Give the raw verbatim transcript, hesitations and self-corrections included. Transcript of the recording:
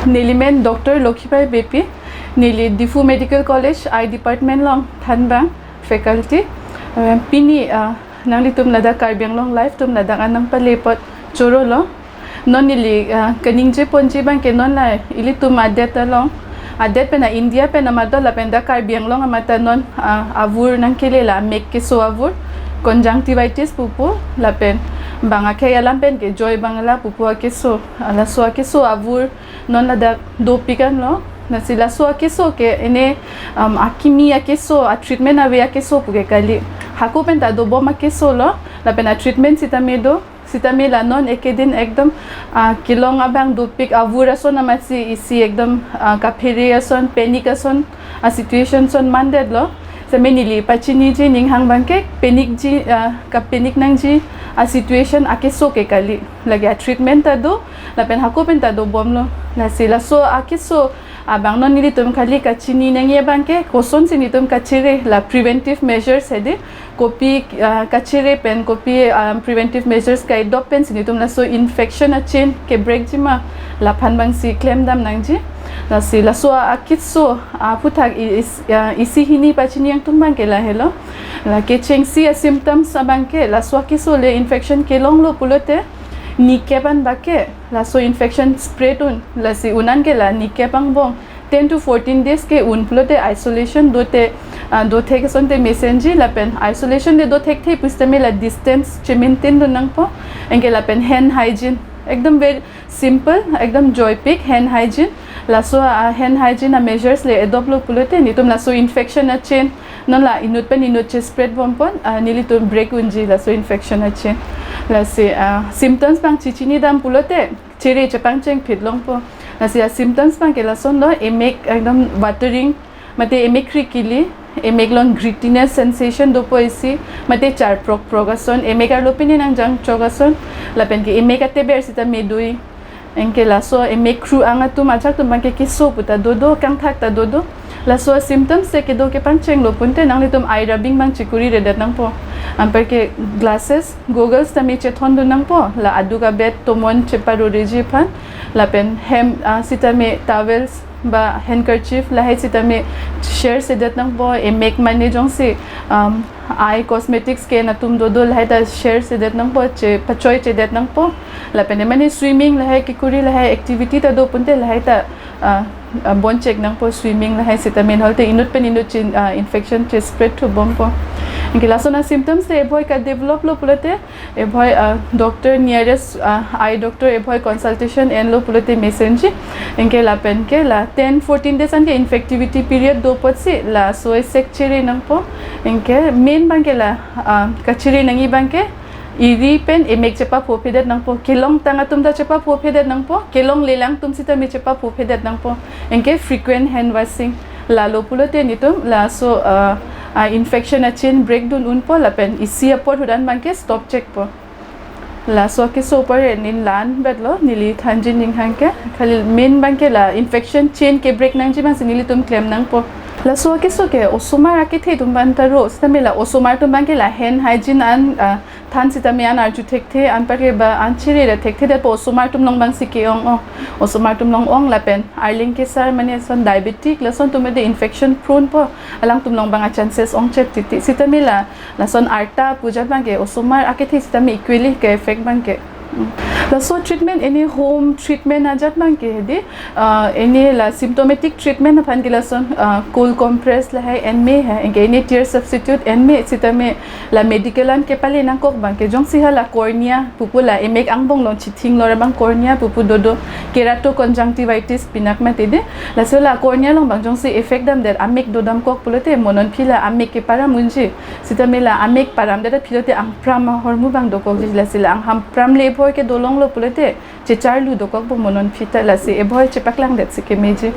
Neli men Doctor Lokhibai Beypi, neli Diphu Medical College Eye Department along thanbang faculty. Eh, pini, ah, nanglitum ladak Karbi Anglong Live atum ladak an nangpale apot choro lo. Non neli, ah, kaningje ponji abangke non la ilitum adet along, adet pen a India pen amat do lapen dak Karbi Anglong amat ta non, ah, avur nangkele la mek keso avur, conjunctivitis pupo lapen bang akhei alam pen ke joy bangla pupo akeso, ah, laso akeso avur non ladak dopik an lo. Lasi laso akeso ke ene, um, akimi akeso, a treatment ave akeso puke kali. Hako pen ta dobom akeso lo, lapen a treatment sitame do, sitame la non ekedin ekdom, ah, kelong abang dopik avur ason amatsi isi ekdom, ah, kaphere ason, panic ason, a situation ason mandet lo. Sitame neli pachiniji ninghang abangke panic ji, ah, kapanic nangji a situation akeso ke kali. Lake a treatment ta do, lapen hako pen ta dobom lo. Lasi laso akeso abang non nelitum kali kachini nangji abangke kosonsi nelitum kachere, la preventive measures hedi. Kopi, ah, kachere pen kopi, ah, preventive measures kaidop pensi nelitum laso infection a chain ke break ji ma, laphan abangsi klemdam nangji. Lasi laso akeso aphuthak i-, is-, ah, isi hini pachini nangji atum abangke lahelo. La kechengsi a symptoms abangke laso akeso le infection kelong lo pulote nikep an bangke laso infection spread un, lasi un an ke la nikep angbong ten to fourteen days ke un pulote isolation dote, ah, dothek asonte mesenji lapen isolation le dothekthe pusitame la distance che maintain dun nangpo. Anke lapen hand hygiene ekdom very simple, ekdom joypik hand hygiene. Laso, ah, hand hygiene a measures le adopt lo pulote nelitum laso infection a chain non la inut pen inut che spread bom pon, ah, nelitum break unji laso infection a chain. Lasi, ah, symptoms abang chechinidam pulote chere chepangcheng phit longpo. Lasi a symptoms abangke lason lo, emek ekdom watering, mate emek kri kili, emek along grittiness sensation dopo isi, mate charprok prok ason, emek arlo pini nangjang chok ason, lapen ke emek ateber sitame dui. Anke laso emek kru-ang atum ajahak atum abangke keso pu ta dodo, kangthak ta dodo. Laso symptoms te kedo kepangcheng lo punte nanglitum eye rubbing abang chekuri redet nangpo. Anparke glasses, goggles tame chethon dun nangpo, la aduk abet tomon cheparoreji aphan. Lapen hem, ah, sitame towels ba handkerchief lahai sitame share sedet nangpo, emek mane jongsi, um, eye cosmetics ke-en atum dodo lahai ta share sedet nangpo, che pachoi chedet nangpo. Lapen mane swimming lahai kekuri lahai activity ta do punte lahai ta, ah, ah, bon chek nangpo swimming lahai sitame, holte inut pen inut chin, ah, infection che spread thu bompo. Anke lason a symptoms te ebhoi ka develop lo pulote ebhoi, ah, doctor nearest, ah, eye doctor ebhoi consultation enlo pulote mesenji. Anke lapen ke la ten fourteen days anke infectivity period do apotsi laso esek chere nangpo. Anke main abangke la, ah, kachere nangji abangke iri pen emek chepaphophedet nangpo, kelongtang atum ta chepaphophedet nangpo, kelongle lang atum sitame chepaphophedet nangpo. Anke frequent hand washing. Lalo pulote nelitum laso, ah, ah, infection a chain break dun unpo lapen isi apor hudan abangke stop chekpo. Laso keso apor neli la-an bet lo, neli thanji ninghang ke. Kali main abangke la infection chain ke break nangji abangsi nelitum klem nangpo. Laso keso ke osomar akethe atum aphan ta ro, sitame la osomar atum abangke la hand hygiene an, ah, than sitame an arju thekthe, anparke ba an chere ra thekthedetpo, osomar atum along abangsi ke-ong-ong. Osomar atum along ong lapen arleng kesar mane ason diabetic lason atum de infection prone po, alangtum along abang a chances ongchep titi. Sitame la lason arta pu ajat abangke osomar akethe sitame equally ke-affect abangke. Mm. Laso treatment ene home treatment ajat abangke hedi, ah, ene la symptomatic treatment aphan ke lason, ah, cold compress lahai enme hai, anke ene tear substitute enme, sitame la medical an kepale nangkok abangke jongsi hala cornea pupu la emek angbong along chithing lor abang cornea pupu dodo, keratoconjunctivitis pinak mati de. Laso la cornea along abang jongsi effect damdet, amek dodamkok pulote mo non aphi la amek keparam unji. Sitame la amek paramdet aphi lote angpram ahormu abang dokokji, lasi la angham pram le ebhoi ke dolong lo pulote checharlu dokokpo mo non aphi ta, lasi ebhoi chepaklangdet si kemeji.